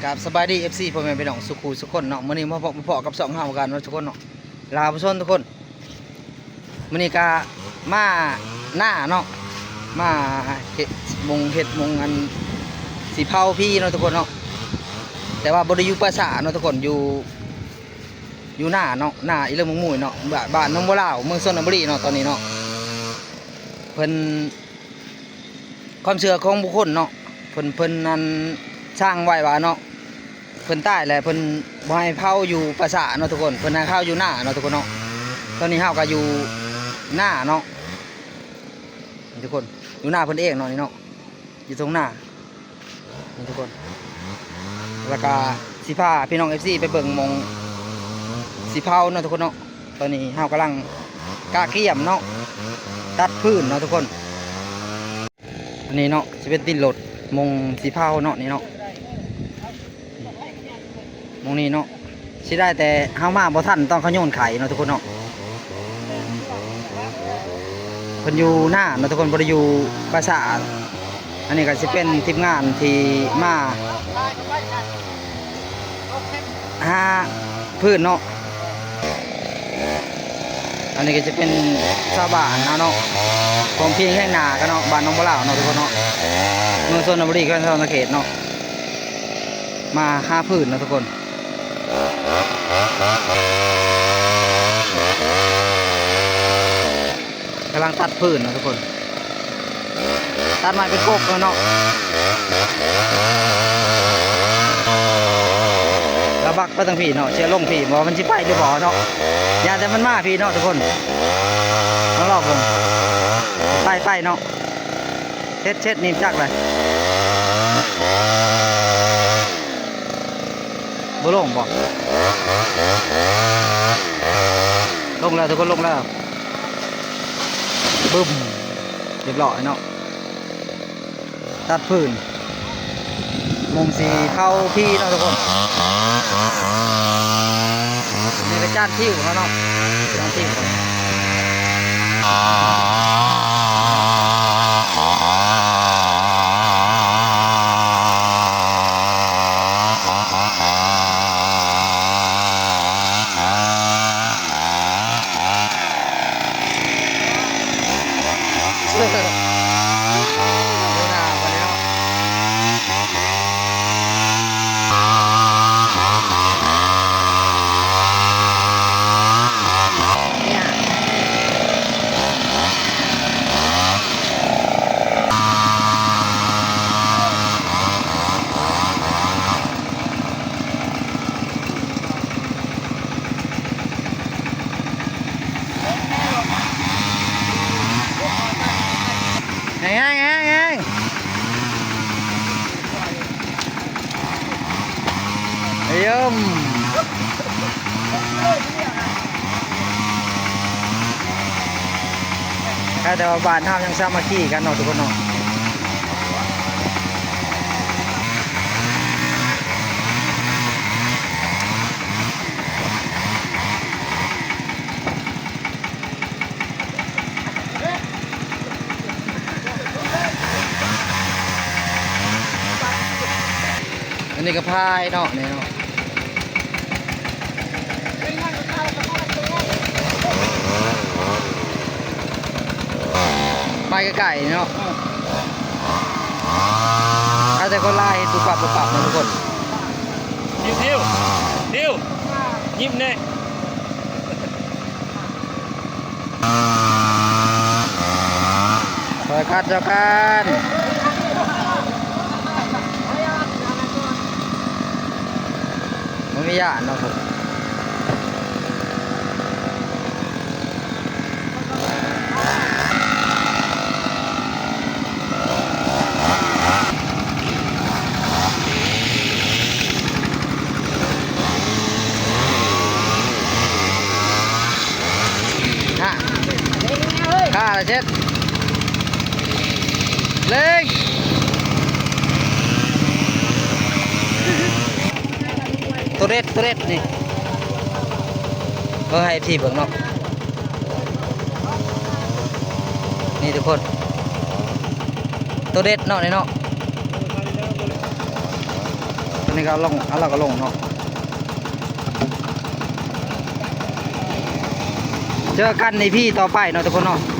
ກາບສະບາຍດີ ເອັຟຊີ ພໍ່ແມ່ພີ່ນ້ອງສຸຂູສຸຄົນເນາະ. ມື້ນີ້ມາພົບມາພໍ້ກັບຊ່ອງເຮົາກັນເນາະທຸກຄົນເນາະ ລາວປະຊາຊົນທຸກຄົນ. ມື້ນີ້ກະມາໜ້າເນາະ ມາເຮັດມົງເຮັດມົງອັນຊິເຜົາຜີເນາະທຸກຄົນເນາະ. ແຕ່ວ່າບໍ່ໄດ້ຢູ່ປ່າຊ້າເນາະທຸກຄົນ ຢູ່ ຢູ່ໜ້າເນາະ ໜ້າອີເລີງມົງມຸ້ຍເນາະ ບ້ານ ບ້ານໜອງບົວລາວ ເມືອງຊົນນະບູລີເນາະ. ຕອນນີ້ເນາະ ເພິ່ນ ຄວາມເຊື່ອຂອງບຸກຄົນເນາະ ເພິ່ນ ເພິ່ນນັ້ນສ້າງໄວ້ວ່າເນາະ ເພິ່ນຕາຍແລ້ວເພິ່ນບໍ່ໃຫ້ເຜົາຢູ່ປ່າຊ້າເນາະທຸກຄົນ ເພິ່ນໃຫ້ເຜົາຢູ່ໜ້າເນາະທຸກຄົນເນາະ. ຕອນນີ້ເຮົາກໍຢູ່ໜ້າເນາະ ນີ້ທຸກຄົນ ຢູ່ໜ້າເພິ່ນເອງເນາະ ນີ້ເນາະ ຢູ່ທົ່ງນາ ນີ້ທຸກຄົນ. ແລ້ວກະຊິພາພີ່ນ້ອງ ເອັຟຊີ ໄປເບິ່ງໝ່ອງຊິເຜົາເນາະທຸກຄົນເນາະ. ຕອນນີ້ເຮົາກຳລັງກະກຽມເນາະ ຕັດຟືນເນາະທຸກຄົນ. ອັນນີ້ເນາະ ຊິເປັນຕີນລົດໝ່ອງຊິເຜົາເນາະ ນີ້ເນາະ ໝ່ອງນີ້ເນາະ. ເສຍດາຍແຕ່ເຮົາມາບໍ່ທັນຕອນເຂົາໂຍນໄຂ່ເນາະທຸກຄົນເນາະ. ເພິ່ນຢູ່ນາເນາະທຸກຄົນ ບໍ່ໄດ້ຢູ່ປ່າຊ້າ. ອັນນີ້ກໍຊິເປັນທີມງານທີ່ມາຫາຟືນເນາະ. ອັນນີ້ກໍຈະເປັນຊາວບ້ານເຮົາເນາະ ພ້ອມພຽງຮຽງໜ້າກັນເນາະ ບ້ານໜອງບົວລາວເນາະທຸກຄົນເນາະ ເມືອງຊົນນະບູລີ ແຂວງສະຫວັນນະເຂດເນາະ. ມາຫາຟືນເນາະທຸກຄົນ ກຳລັງຕັດຟືນເນາະທຸກຄົນ ຕັດໄມ້ເປັນກົກເນາະ. ລະບັກໄປທາງພີ້ເນາະ ຊິລົງພີ້ບໍ່ ມັນຊິໄປຫຼືບໍ່ເນາະ. ຢ່າແຕ່ມັນມາພີ້ເນາະທຸກຄົນ ມາລອບເບິ່ງ ໄປ ໄປເນາະ. ເຊັດ ເຊັດ ນີ້ຈັກລະ ບໍ່ລົງບໍ່ ລົງແລ້ວທຸກຄົນ ລົງແລ້ວ ບຶ້ມ ຮຽບຮ້ອຍເນາະ. ຕັດຟືນ ໝ່ອງຊິເຜົາຜີເນາະທຸກຄົນ. ນີ້ກໍຈານທິວເຮົາເນາະ ຈານທິວ. ແຮງໆ ແຮງໆ ເອີ່ມ ແຕ່ວ່າບ້ານເຮົາຍັງສາມັກຄີກັນເນາະທຸກຄົນເນາະ. ອັນນີ້ກໍພາຍເນາະ ນີ້ເນາະ ໄປໄກໆເນາະ. ຖ້າແຕ່ຄົນລາວເຮັດປຸບປັບປຸບປັບເນາະທຸກຄົນ. ທິວ ທິວ ທິວ ຍິ້ມແດ່. ຊ່ອຍກັນ ຊ່ອຍກັນ ບໍ່ມີຢ້ານເນາະ. ຂ້າລະເຈັດ ເລັ່ງ ໂຕເດັດ ໂຕເດັດນີ້ ເບິ່ງໃຫ້ເອັຟຊີເບິ່ງເນາະ ນີ້ທຸກຄົນ ໂຕເດັດເນາະ ນີ້ເນາະ. ໂຕ ນີ້ກໍລົງ ເອົາ ລາວກໍລົງເນາະ. ເຈີກັນ ອີພີ ຕໍ່ໄປເນາະທຸກຄົນເນາະ.